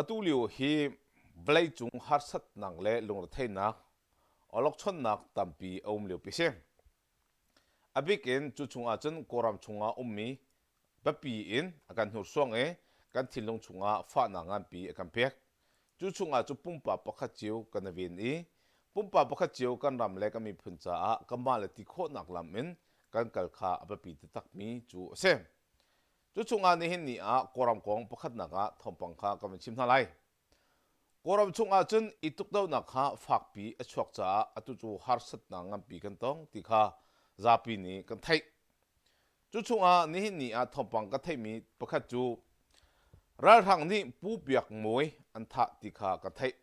Atu lio hi vawleicung harsatnak le lungretheihnak, awlokchonnak tampi a um liopi a si. A bik in cu chungah cun Kawlram chungah ummi biapi in a kan hnursuang i kan thinlung chungah fahnak nganpi a kan pek. Cu chungah cu pumpak pakhat cio kan i ven i pumpak pakhat cio kan ram le kan miphun caah kanmah le ti khawhnak lam in kan kal kha a biapi taktakmi cu a si. Cu chungah nihin ni ah Kawlram kong pakhatnak ah thawngpang kha kan van chim hna lai. Kawlram chungah cun i tukdohnak kha fakpi a chuak caah atu cu harsatnak nganpi kan tong ti kha zapi nih kan theih. Cu chungah nihin ni ah thawngpang ka theihmi pakhat cu ralhrang nih Pu Biak Mawi an thah ti kha ka theih.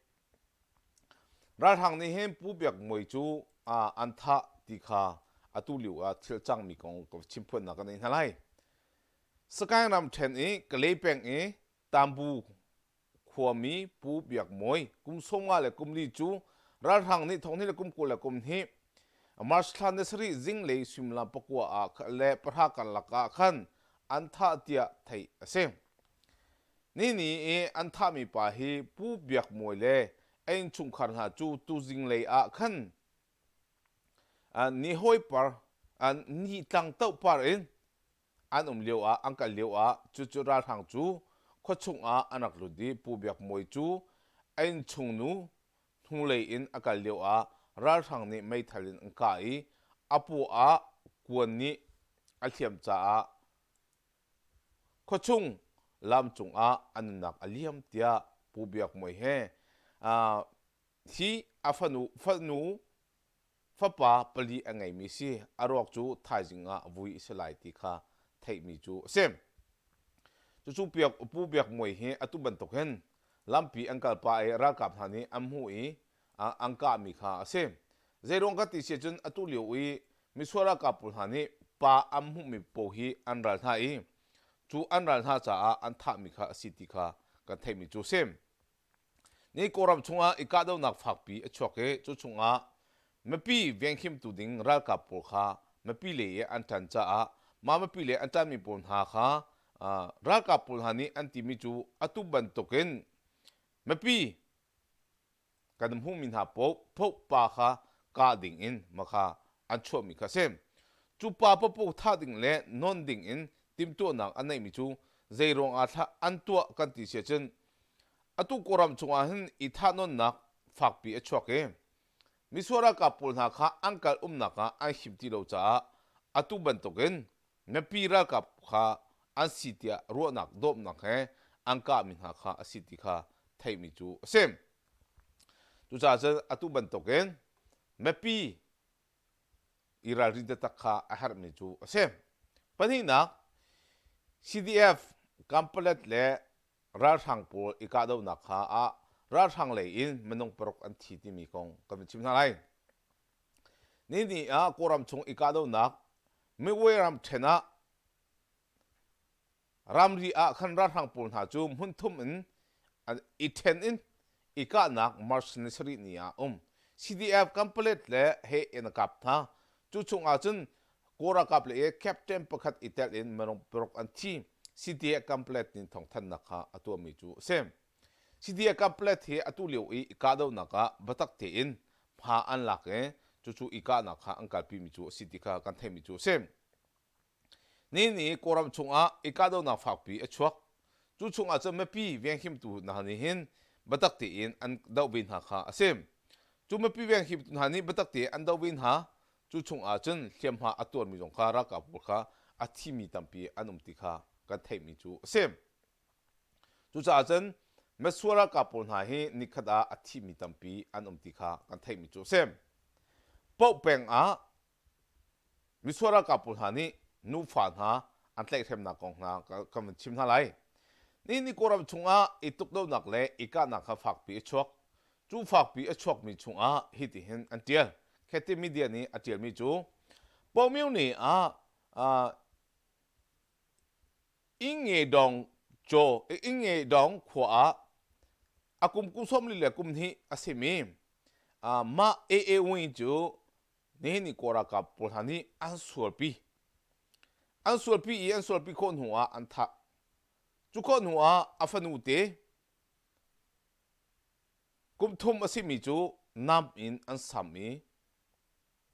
Ralhrang nih hin Pu Biak Mawi cu an thah ti kha atu lio ah thil cangmi kong ka chimphuannak ka nei hna lai. Sagaing ramṭhen i Kalay peng i Tambu khuami Pu Biak Mawi kum 54 cu ralhrang nih thonghnih le kum 22 March thla ni sarih zinglei suimilam pakua ah le pahra karlak ah khan an thah tiah theih a si. Nini i an thahmi pa hi Pu Biak Mawi le a innchungkhar hna cu tuzinglei ah khan ni hawi par ni tlang toh par in an um lio ah an kal lio ah cucu ralhrang cu khuachung ah an rak lut i Pu Biak Mawi cu a innchung nu hnulei in a kal lio ah ralhrang nih meithal in an kah i a paw ah kuan nih a hliam caah khuachung lam cungah a nunnak a liam tiah Pu Biak Mawi he hi a fanu fanu Fapa pali a ngeimi si. A ruak cu thaizing ah vui a si lai ti kha theihmi cu a si. Cucu Pu Biak Muai hi atu bantuk hin lampi an kal pah i ralkap hna nih an hmuh i an kahmi kha a si. Zeiruang ka ti si ahcun atu lio i misual ralkap pawl hna nih pa an hmuhmi paoh hi an ral hna i cu an ral hna caah an thahmi kha a si ti kha kan theihmi cu a si. Ni Kawlram chungah i kahdohnak fakpi a chuak i cu chungah mipi venghimtu ding ralkap pawl kha mipi lei i an ṭan caah mah mipi lei an ṭanmi pawl hna kha ralkap pawl hna nih an timi cu atu bantukin mipi kan hmuhmi hna paoh pa kha kah ding in mah kha an chuahmi kha a si. Cu pa paohpaoh thah ding le nawn ding in timhtuahnak an neihmi cu zei ruangah thlah an tuah kan ti si ahcun atu Kawlram chungah hin i thahnawnnak fakpi a chuak i misual ralkap pawl hna kha an kal umnak ah an him ti lo caah atu bantukin mipi ralkap kha an si tiah ruahnak dawmnak he an kahmi hna kha a si ti kha theihmi cu a si. Cucaah cun atu bantukin mipi i ralrin taktak kha a herhmi cu a si. Pahnihnak, CDF, Kanpalet le ralhrang pawl i kahdohnak kha ah ralhrang lei in minung paruk an thi timi kong kan vun chim hna lai. Nini ah Kawlram chung i kahdohnak Midway ram ṭhen ah Ramri ah khan ralhrang pawl hna cu hmunthum in i ṭhen in i kahnak March ni sarih ni ah um. CDF Kanpalet le he in a kap hna. Cu chung ah cun Kawl ralkap le i captain pakhat i tel in minung paruk an thi. CDF Kanpalet nih thawngthanhnak kha a tuahmi cu a si. CDF Kanpalet hi atu lio i i kahdohnak ah biatak tein hma an lak i cucu i kahnak kha an kalpimi cu a si ti kha kan theihmi cu a si. Nini Kawlram chungah i kahdohnak fakpi a chuak. Cu chungah cun mipi venghimtu hna nih hin biatak tein an doh ve hna kha a si. Cu mipi venghimtu hna nih biatak tein an doh ve hna. Cu chungah cun hliamhma a tuarmi zong kha ralkap pawl kha a thimi tampi an um ti kha kan theihmi cu a si. Cucaah cun misual ralkap pawl hna hi nikhat ah a thimi tampi an um ti kha kan theihmi cu a si. Paoh peng ah Misual ralkap pawl hna nih nufa hna an tlaihhremnak kong hna kan vun chim hna lai. Nihin ni Kawlram chungah i tukdohnak le i kahnak kha fakpi a chuak. Cu fakpi a chuakmi chungah hitihin an ṭial. Khetti media nih a ṭialmi cu Pomio ni ah uh, Inngedong caw Inngedong khua ah a kum kum sawm li le kum hnih a simi uh, mah AA Wing cu Nihin ni Kawl ralkap pawl hna nih an sualpi. An sualpi i an sualpi khawh hnu ah an thah. Cu khawh hnu ah a fanu te Kum thum a simi cu nam in an sam i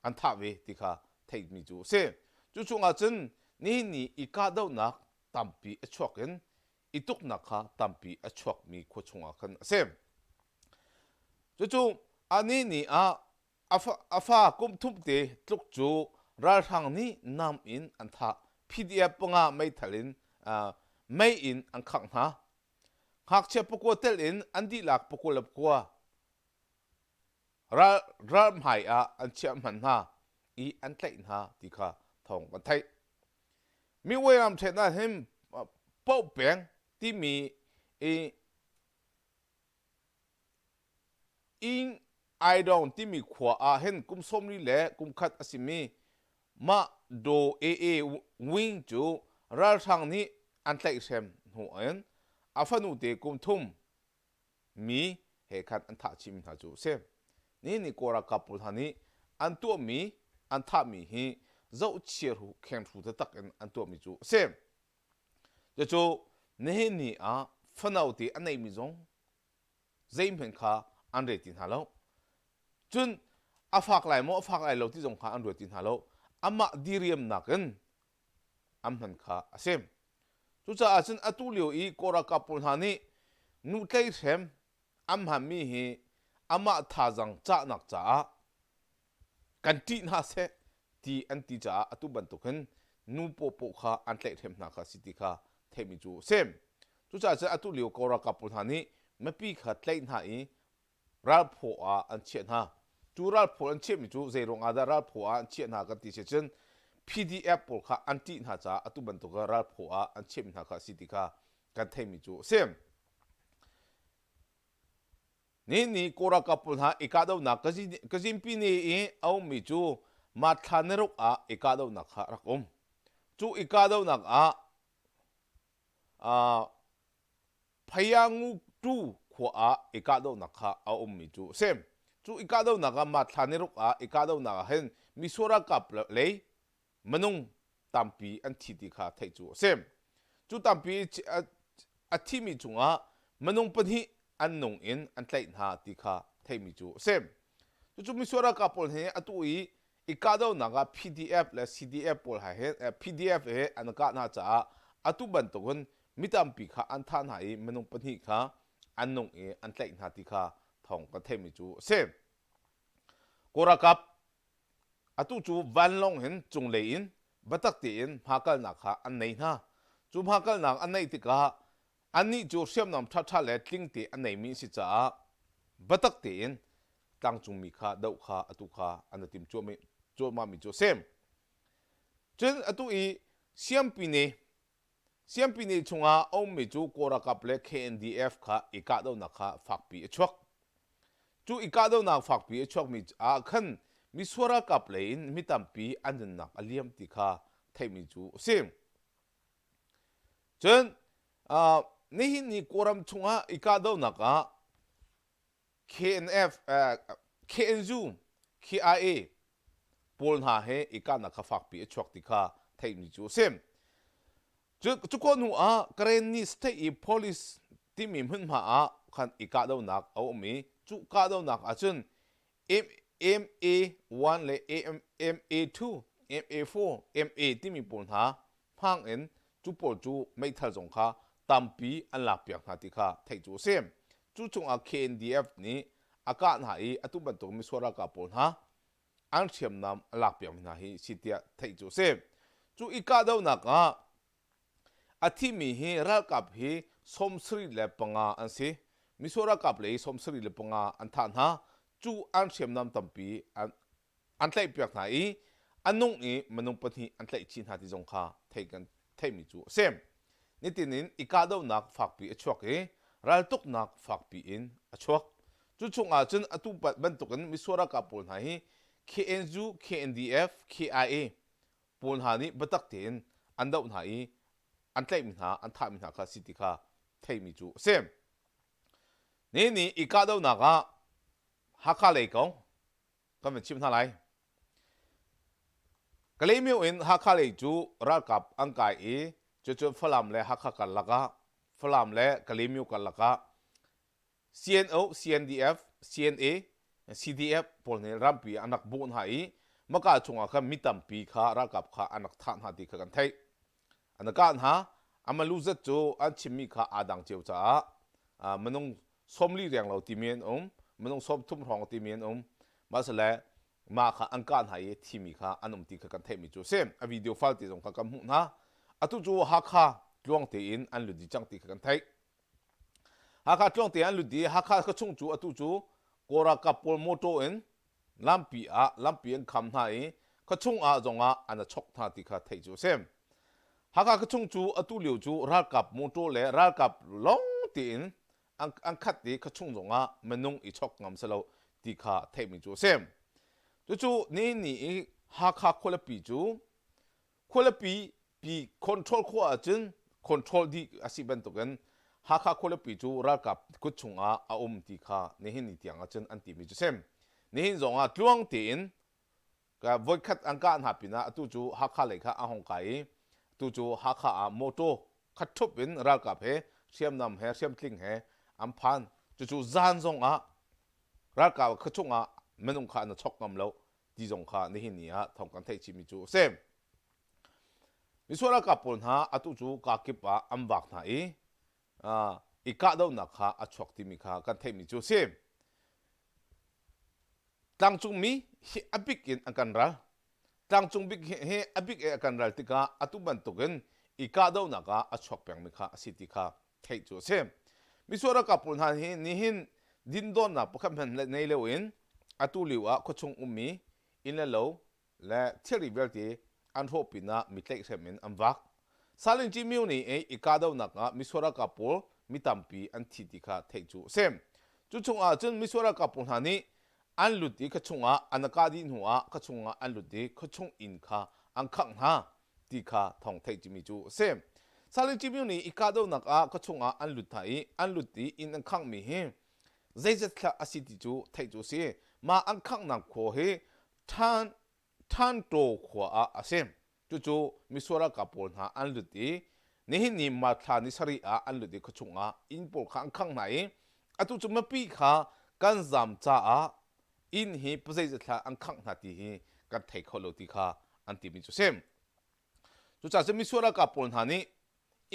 an thah ve ti kha theihmi cu a si. Cu chungah cun nihin ni i kahdohnak tampi a chuak in i tuknak kha tampi a chuakmi khua chungah khan a si. Cucu anih ni ah a fa kum thum te tluk cu ralhrang nih nam in an thah. PDF panga meithal in mei in an khangh hna. Ngakchia pakua tel in an dihlak pakua le pakua ral ral hmai ah an chiah hman hna i an tlaih hna ti kha thawng kan theih. Miway ramṭhen ah hin Poh peng timi i Ing Aidong timi khua ah hin kum 40 le kum khat a simi mah Daw AA Wing cu ralhrang nih an tlaihhrem hnu in a fanu te kum thum mi he khan an thah chihmi hna cu a si. Nihin ni Kawl ralkap pawl hna nih an tuahmi an thahmi hi zohchiahru khengthru taktak in an tuahmi cu a si. Cucu nihin ni ah fano te a neimi zong zeihmanh kha an rel ti hna lo. Cun a fak lai maw a fak lai lo ti zong kha an ruat ti hna lo. Amah diriamnak in an hman kha a si. Cucaah cun atu lio i Kawl ralkap pawl hna nih nu tleihrem an hmanmi hi amah thazang cahnak caah kan ṭih hna seh ti an ti caah atu bantuk hin nu pawhpawh kha an tlaihhrem hna kha si ti kha theihmi cu a si. Cucaah cun atu lio Kawl ralkap pawl hna nih mipi kha tlaih hna i ralphaw ah an chiah hna. Cu ralphaw an chiahmi cu zei ruangah dah ralphaw ah an chiah hna kan ti si cun PDF pawl kha an ṭih hna caah atu bantuk ralphaw ah an chiahmi hna kha a si ti kha kan theihmi cu a si. Nihin ni Kawl ralkap pawl hna i kahdohnak Kazimpi ni i a ummi cu March thla niruk ah i kahdohnak kha a rak um. Cu i kahdohnak ah uh, Phayangu tu khua ah i kahdohnak kha a ummi cu a si. Cu i kahdohnak ah March thla niruk ah i kahdohnak ah hin misual ralkap lei minung tampi an thi ti kha theih cu a si. Cu tampi a thimi chungah minung pahnih an nung in an tlaih hna ti kha theihmi cu a si. Cucu misual ralkap pawl hi atu i i kahdohnak ah PDF le CDF pawl he hin PDF he an kah hna caah atu bantukin mi tampi kha an thah hna i minung pahnih kha an nung i an tlaih hna ti kha thawng kan theihmi cu a si. Kawl ralkap Atu cu vanlawng hin cunglei in biatak tein hmakalnak kha an nei hna. Cu hmakalnak an neih tikah annih cu hriamnam ṭhaṭha le tlingte a neimi an si caah biatak tein tlangcungmi kha doh kha atu kha an i tim cuahmahmi cu a si. Cun atu i Siampi ni Siampi ni chungah a ummi cu Kawl ralkap le KNDF kha i kahdohnak kha fakpi a chuak. Cu i kahdohnak fakpi a chuakmi ah khan misual ralkap lei in mi tampi an nunnak a liam ti kha theihmi cu a si. Cun uh, nihin ni Kawlram chungah i kahdohnak ah KNF, uh, KNU, KIA pawl hna he i kahnak kha fakpi a chuak ti kha theihmi cu a si. Cu ko hnu ah Karenni state i police timi hmunhma ah khan i kahdohnak a um i cu kahdohnak ahcun MA1 le MA2, MA4, MA timi pawl hna hmang in cu pawl cu meithal zong kha tampi an lakpiak hna ti kha theih cu a si. Cu chungah KNDF nih a kah hna i atu bantuk misual ralkap pawl hna an hriamnam a lakpiakmi hna hi si tiah theih cu a si. Cu i kahdohnak ah a thimi hi ralkap hi 75 an si. Misual ralkap lei 75 an thah hna. Cu an hriamnam tampi an an tlaihpiak hna i a nung i minung pahnih an tlaih chih hna ti zong kha theih kan theihmi cu a si. Nitin in i kahdohnak fakpi a chuak i raltuknak fakpi in a chuak. Cu chungah cun atu bantukin misual ralkap pawl hna hi KNU, KNDF, KIA pawl hna nih biatak tein an doh hna i an tlaihmi hna, an thahmi hna kha si ti kha theihmi cu a si. Nihin ni i kahdohnak ah Hakha lei kong kan van chimh hna lai. Kalaymyo in Hakha lei cu ralkap an kai i cucu Falam le Hakha karlak ah Falam le Kalaymyo karlak ah CNO, CNDF, CNA, CDF pawl nih rampi an rak bawh hna i maka chungah khan mi tampi kha ralkap kha an rak thah hna ti kha kan theih. An kah hna. Amalu zat cu an chimmi kha aa dang cio caah minung 40 renglo timi an um, minung 30 hrawng timi an um. Mahsale mah kha an kah hna i thimi kha an um ti kha kan theihmi cu a si. A video file te zong kha kan hmuh hna. Atu cu Hakha tluang tein an lut dih cang ti kha kan theih. Hakha tluang tein an lut dih. Hakha ka chung cu atu cu Kawl ralkap pawl motor in lampi ah lampi an kham hna i khuachung ah zongah an a chok hna ti kha theih cu a si. Hakha khuachung cu atu lio cu ralkap motor le ralkap lawng tein an, an khat i khuachung zongah minung i chok ngam si lo ti kha theihmi cu a si. Cucu nihin ni i Hakha khualipi cu khualipi pi control khawh ahcun control dih a si bantukin Hakha khualipi cu ralkap kut chungah a um ti kha nihin ni tiang ahcun an timi cu sim. Nihin zongah tluang tein voikhat an kah hna pinah atu cu Hakha lei kha a hong kai i atu cu Hakha ah motor khat ṭhup in ralkap he hriamnam he hriamtling he an phan. Cucu zan zongah ralkap khuachung ah minung kha an chok ngam lo ti zong kha nihin ni ah thawng kan theih chihmi cu a si. Misual ralkap pawl hna atu cu kakip ah an vak hna i i kahdohnak kha a chuak timi kha kan theihmi cu a si. Tlangcungmi hi a bik in an kan ral. Tlangcung bik hi a bik in a kan ral tikah atu bantukin i kahdohnak ah a chuak pengmi kha a si ti kha theih cu a si. Misual ralkap pawl hna hi nihin dindawnnak pakhat hmanh nei loin atu lio ah khuachung ummi inn le lo le thilri vialte an hrawh pinah mi tlaihhrem in an vak. Salin Cimio nih i kahdohnak ah misual ralkap pawl mi tampi an thi ti kha theih cu a si. Cu chungah cun misual ralkap pawl hna nih an lut i khuachung ah an kah dih hnu ah khuachung ah an lut i khuachung inn kha an khangh hna ti kha thawng theih cimi cu a si. Salin Cimio nih i kahdohnak ah khuachung ah an lut hna i an lut i inn an khanghmi hi zeizat thla a si ti cu theih cu a si. Mah an khanghnak khua hi Than Thantaw khua ah a si. Cucu misual ralkap pawl hna an lut i nihin ni March thla ni sarih ah an lut i khuachung ah inn pawl kha an khangh hna i atu cu mipi kha kan zam caah inn hi pazeizat thla an khangh hna ti hi kan thei kho lo ti kha an timi cu si. Cucaah cun misual ralkap pawl hna nih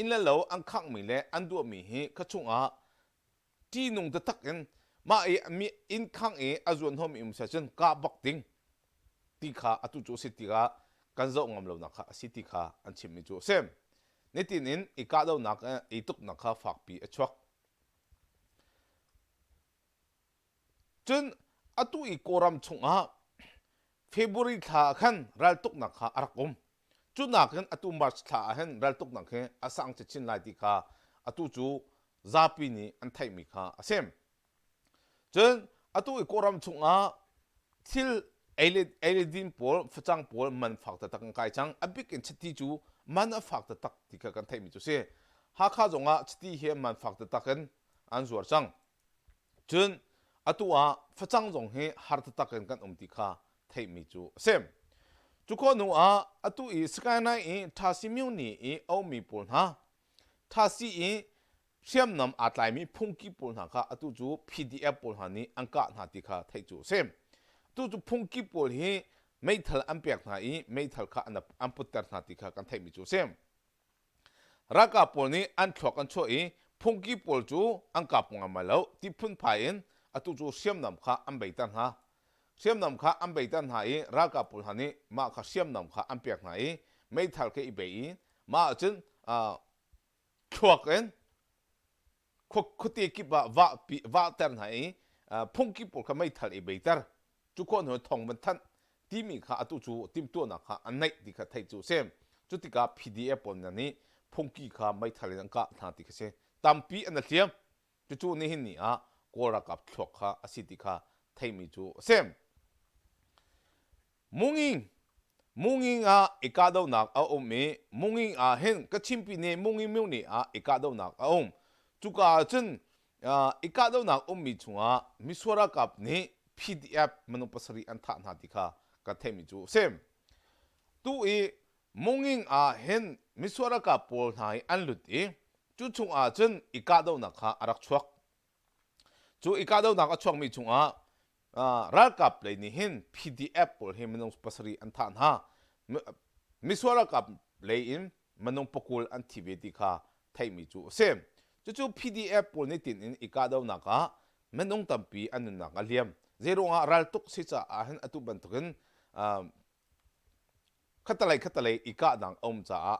inn le lo an khanghmi le an duahmi hi khuachung ah ṭihnung taktak in mah i mi inn khang i a zuan hnawhmi um seh cun kah bak ding ti kha atu cu a si tikah kan zoh ngam lonak kha a si ti kha an chimmi cu a si. Nitin in i kahdohnak i tuknak kha fakpi a chuak. Cun atu i Kawlram chungah February thla ah khan raltuknak kha a rak um. Cu nakin atu March thla ah hin raltuknak hi a sang chinchin lai ti kha atu cu zapi nih an theihmi kha a si. Cun atu i Kawlram chungah thil ei le, ei le din pawl, facang pawl man fak taktak an kai cang. A bik in chiti cu man a fak taktak ti kha kan theihmi cu a si. Hakha zongah chiti hi man fak taktak in an zuar cang. Cun atu ah facang zong hi har taktak in kan um ti kha theihmi cu a si. Cu khawh hnu ah atu i Skyline i Thasi Myone i a ummi pawl hna, Thasi i hriamnam aa tlaimi phungki pawl hna kha atu cu PDF pawl hna nih an kah hna ti kha theih cu a si. Atu cu phungki pawl hi meithal an pek hna i meithal kha an putter hna ti kha kan theihmi cu a si. Ralkap pawl nih an thluak an chuah i phungki pawl cu an kap ngam lai lo ti phunphai in atu cu hriamnam kha an beiter hna. Hriamnam kha an beiter hna i ralkap pawl hna nih mah kha hriamnam kha an pek hna i meithal kha i bei i mah ahcun uh, thluak in khuate kip ah vahter hna i phungki pawl kha meithal i beiter cu khawh hnu thong van thanh timi kha atu cu timhtuahnak kha an neih ti kha theih cu a si cu tikah PDF pawl hna nih phungki kha meithal in an kah hna ti kha si tampi an hliam cucu nihin ni ah kawl ralkap thluak kha a si ti kha theimi cu a si Munging Munging ah i kahdohnak a um i Munging ah hin Kachin Pyine Munging myone ah i kahdohnak a um. Cuka ah cun uh, i kahdohnak ummi chungah misual ralkap nih PDF minung pasarih an thah hna ti kha kan theihmi cu a si. Tu i Munging ah hin misual ralkap pawl hna hi an lut i cu chungah cun i kahdohnak kha a rak chuak. Cu i kahdohnak a chuakmi chungah ralkap lei nih hin PDF pawl hi minung pasarih an thah hna. Misual ralkap lei in minung pakul an thi ve ti kha theihmi cu a si. Cucu PDF pawl nih tin in i kahdohnak ah minung tampi an nunnak a liam. Zeiruangah raltuk si caah hin atu bantukin khatalei khatalei i kahnak a um caah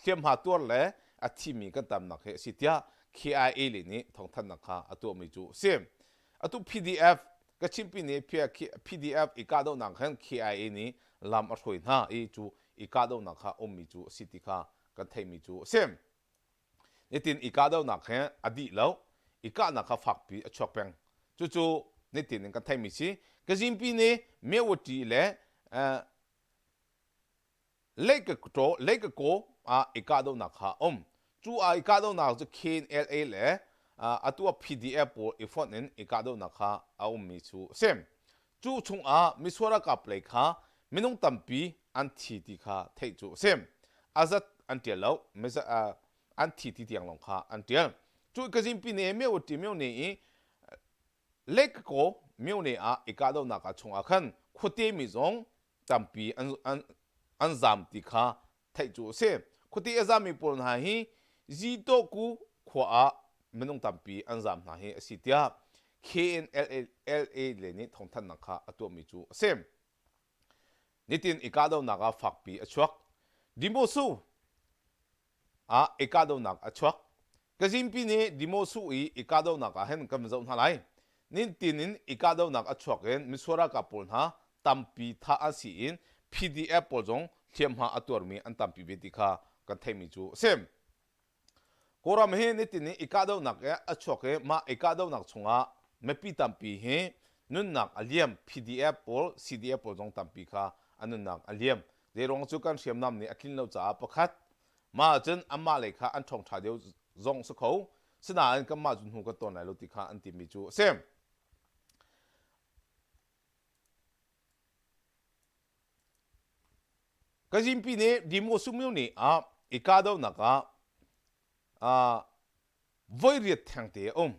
hliamhma tuar le a thimi kan tamnak hi a si tiah KIA le nih thawngthanhnak kha a tuahmi cu a si. Atu PDF Kachin nih PDF i kahdohnak khan KIA nih lam a hruai hna i cu i kahdohnak kha ummi cu a si ti kha kan theihmi cu a si. Nitin i kahdohnak he a dih lo. I kahnak kha fakpi a chuak peng. Cucu nitin in kan theihmi si. Kazimpi nih Mewati le Leikakaw ah i kahdohnak kha a um. Cu ah i kahdohnak cu KNLA le atu ah PDF pawl i fonh in i kahdohnak kha a ummi cu a si. Cu chungah misual ralkap lei kha minung tampi an thi ti kha theih cu a si. A zat an ṭial lo, an thi ti tiang lawng kha an ṭial. Cu kazimpi ne myo ti myo ne i Lekakaw myone ah i kahdohnak ah chungah khan khuate mi zong tampi an, an, an zam ti kha theih cu a si. Khuate a zammi pawl hna hi Zitoku khua ah minung tampi an zam hna hi a si tiah KNLA le nih thawngthanhnak kha a tuahmi cu a si. Nitin i kahdohnak ah fakpi a chuak. Dimosu ah i kahdohnak a chuak. Kazimpi nih Dimosu i i kahdohnak ah hin kan zoh hna lai. Nintin in i kahdohnak a chuak in misual ralkap pawl hna tampi thah an si in PDF pawl zong hliamhma a tuarmi an tampi ve ti kha kan theihmi cu a si. Kawlram hi nitin in i kahdohnak a chuak i mah i kahdohnak chungah mipi tampi hi nunnak a liam PDF pawl CDF pawl zong tampi kha an nunnak a liam. Zeiruang cu kan hriamnam nih a tlin lo caah pakhat mah ahcun anmah lei kha an ṭhawng ṭha deuh zong si kho sinain kanmah cu hnu kan tawn lai lo ti kha an timi cu a si. Kazimpi nih Dimosumiu nih ah i kahdohnak ah voi riat thengte a um.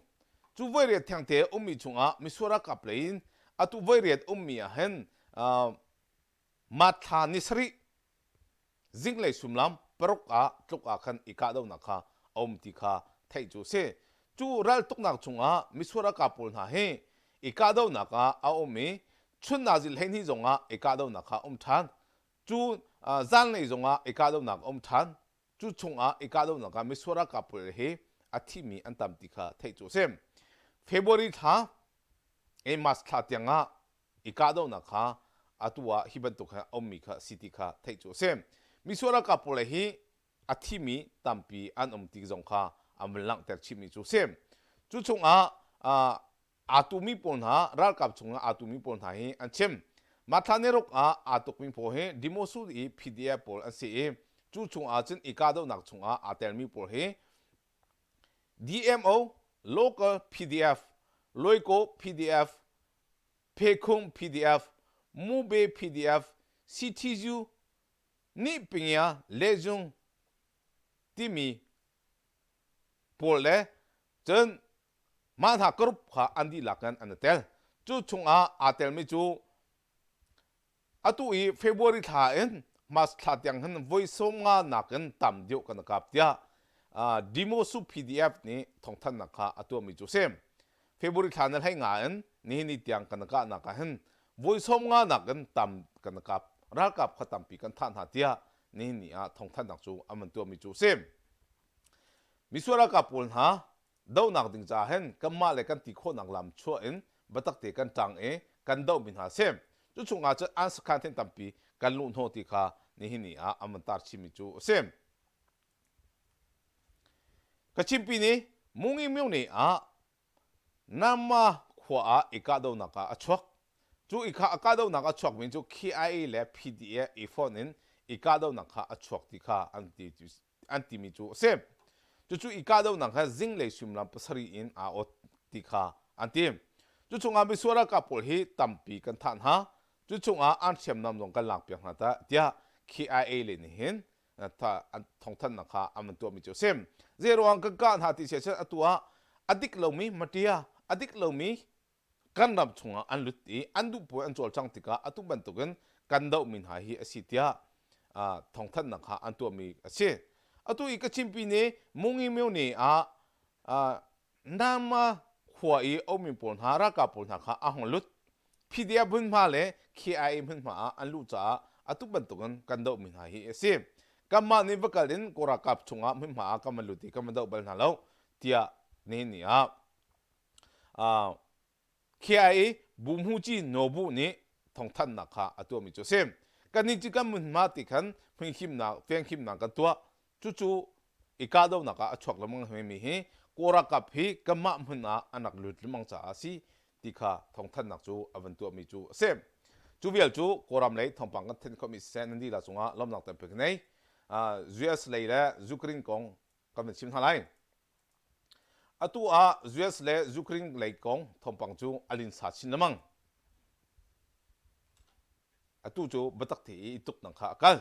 Cu voi riat thengte a ummi chungah misual ralkap lei in atu voi riat ummi ah hin Matthla ni sarih zinglei suimilam paruk ah tluk ah khan i kahdohnak kha a um ti kha theih cu a si. Cu raltuknak chungah misual ralkap pawl hna hi i kahdohnak ah a um i chun nazi 12 zongah i kahdohnak kha a um ṭhan. Cu zanlei zongah i kahdohnak a um ṭhan. Cu chungah i kahdohnak ah misual ralkap pawl hi a thimi an tam ti kha theih cu a si. February thla i March thla tiangah i kahdohnak kha atu ah hi bantuk he a ummi kha si ti kha theih cu a si. Misual ralkap pawl hi a thimi tampi an um ti zong kha an vun langhter chihmi cu a si. Cu chungah aa tumi pawl hna ralkap chungah aa tumi pawl hna hi an chim. Mah thla niruk ah aa tukmi pawl hi Dimosul i PDF pawl an si i cu chungah cun i kahdohnak chungah aa telmi pawl hi DMO, Local PDF, Loiko PDF, Phekhung PDF, Mube PDF, CTU nih Pingia Lezung timi pawl le cun mah hna group kha an dihlak in an i tel. Cu chungah aa telmi cu Atu i February thla in March thla tiang hin voi 50 nakin tam deuh kan kap tiah Dimosu PDF nih thawngthanhnak kha a tuahmi cu a si. February thla na hlei nga in nihin ni tiang kan kahnak ah hin voi 50 nakin tam kan kap ralkap kha tampi kan thah hna tiah nihin ni ah thawngthanhnak cu an van tuahmi cu a si. Misual ralkap pawl hna dohnak ding caah hin kanmah le kan ti khawhnak lam chuah in biatak te kan ṭang i kan dohmi hna a si. Cu chungah cun an sakhan then tampi kan luh hnawh ti kha nihin ni ah an van tar chimmi cu a si. Kachinpi nih Mungi Myone ah Nama khua ah i kahdohnak ah a chuak. Cu i kha a kahdohnak a chuakmi cu KIA le PDA i fonh in i kahdohnak kha a chuak ti kha an ti an timi cu a si. Cucu i kahdohnak kha zinglei suimilam pasarih in aa ot ti kha an ti. Cu chungah misual ralkap pawl hi tampi kan thah hna. Cu chungah an hriamnam zong kan lakpiak hna ta tiah KIA le nih hin an thawngthanhnak kha an van tuahmi cu a si. Zeiruang kan kah hna ti si ahcun atu ah A dik lomi maṭia, a dik lomi kan ram chungah an lut i an duh puai an cawlcang tikah atu bantukin kan dohmi hna hi a si tiah thawngthanhnak kha an tuahmi a si. Atu i Kachin Pyine Mungi Myone ah Nama khua i a ummi pawl hna ralkap pawl hna kha a hung lut. PDF hmunhma le KIA hmunhma ah an luh caah atu bantukin kan dohmi hna hi a si. Kanmah nih va kal in Kawl ralkap chungah hmunhma ah kan van lut i kan van doh bal hna lo tiah nihin ni ah KIA Buhmuci Nobu nih thawngthanhnak kha a tuahmi cu a si. Kannih cu kan hmunhma ti khan hmunhimnak, venghimnak kan tuah. Cucu i kahdohnak ah a chuak lengmang mi hi Kawl ralkap hi kanmah hmun ah an rak lut lengmang caah a si ti kha thawngthanhnak cu a van tuahmi cu a si. Cu vial cu Kawlram lei thawngpang kan thenh khawhmi siseh nan dihlak cungah lawmhnak tampi ka nei. US lei le Ukraine kong kan van chim hna lai. Atu ah US le Ukraine lei kong thawngpang cu a linsa chin lengmang. Atu cu biatak te i tuknak kha a kal.